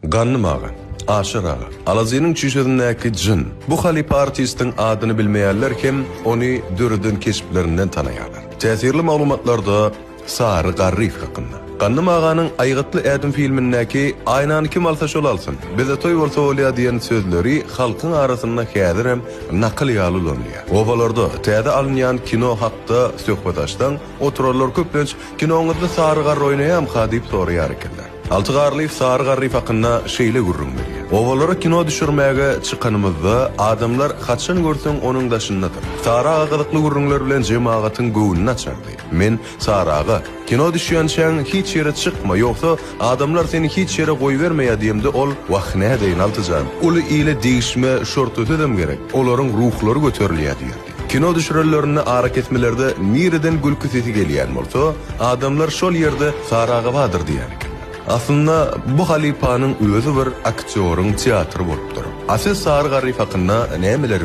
Gandym aga, Aşyr aga, Aladynyň çüýşesindäki jyn. Bu halypa artistiň adyny bilmeýänler hem ony döreden keşplerinden tanaýarlar. Täsirli maglumatlarda Sary Garryýew hakynda. Gandym aganyň Aýgytly ädim filmindäki Aýnany kim alsa şol alsyn, bize toý bolsa bolýa diýen sözleri halkyň arasynda häzirem nakyl ýaly ulanylýar. Obalarda täze alynýan kino hakda söhbet açsaň, oturanlar köplenç Kinoňyzda Sary Garry oýnaýamyka diýip soraýar ekenler. Alty Garlyýew Sary Garryýew hakynda şeýle gürrüň berýär. Obalara kino düşürmäge çykanymyzda adamlar haçan görseň onuň daşyndadyr. Sary aga gyzykly gürrüňler bilen jemagatyň göwnüni açardy. Men, Sary aga, kino düşýänçäň hiç ýere çykma, ýogsa adamlar seni hiç ýere goýbermeýär diýemde ol, Wah, nädeýin, Alty jan, uly ile degişme şorta sözem gerek, olaryň ruhlary göterilýär diýerdi. Kino düşürenlerinde arakesmelerde nireden gülki sesi gelýän bolsa, adamlar şol ýerde Sary aga bardyr diýýän ekenler. Aslynda bu halypanyň özi bir aktýoryň teatry bolupdyr. A siz Sary Garryýew hakynda nämeleri.